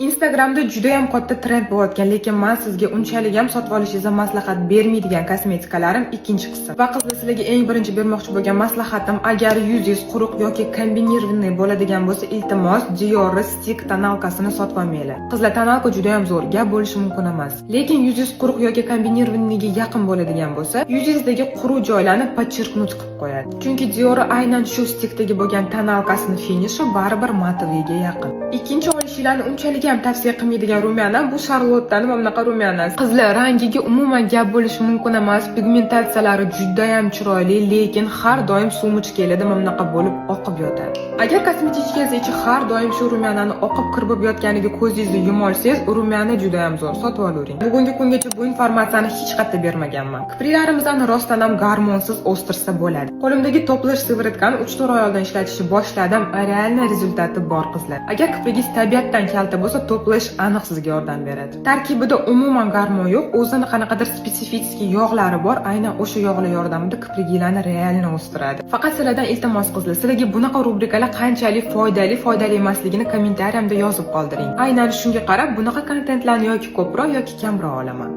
Instagramda juda ham katta trend bo'layotgan, lekin man sizga unchalik ham sotib olishingizni maslahat bermaydigan kosmetikalarim ikkinchi qism. Va qizlar, sizlarga eng birinchi bermoqchi bo'lgan maslahatim: agar yuzingiz quruq yoki комбинированный bo'ladigan bo'lsa, iltimos, Dior Stick тоналка sini sotib olmanglar. Qizlar, тоналка juda ham zo'r, gap bo'lishi mumkin emas. Lekin yuzingiz quruq yoki комбинированный ga yaqin bo'ladigan bo'lsa, yuzingizdagi quruq joylarni подчеркнуть qilib qo'yadi. Chunki Dior aynan shu stickdagi bo'lgan тоналка sini finishi baribir матовый ga yaqin. Ikkinchi olishinglarni unchalik ham tavsiya qilmaydigan румяна bu Charlotte'dan mana bunaqa румяна. Qizlar, rangiga umuman gap bo'lishi mumkin emas. Pigmentatsiyalari juda ham chiroyli, lekin har doim сумочка larda mana bunaqa bo'lib oqib yotadi. Agar косметичка ngiz ichi har doim shu румяна ni oqib kirib yotganiga ko'zingizni yuma olsangiz, румяна juda ham zo'r, sotib olavering. Bugungi kungacha bu informatsiyani hech qayerda bermaganman. Kipriklarimizni rostdan ham gormonsiz o'stirsa bo'ladi. Qo'limdagi Top Lash сыворотка ni 3-4 oy oldin ishlatishni boshladim. Реально результат i bor, qizlar. Agar kiprigingiz tabiatdan kalta bo'lsa, Top Lash aniq sizga yordam beradi. Tarkibida umuman gormon yo'q, o'zini qanaqadir специфический yog'lari bor, aynan o'sha yog'lar yordamida kipriginglarni реально o'stiradi. Faqat sizlardan iltimos, qizlar, sizlarga bunaqa rubrikalar qanchalik foydali, foydali emasligini kommentariyamda yozib qoldiring. Aynan shunga qarab bunaqa kontentlarni yoki ko'proq, yoki kamroq olaman.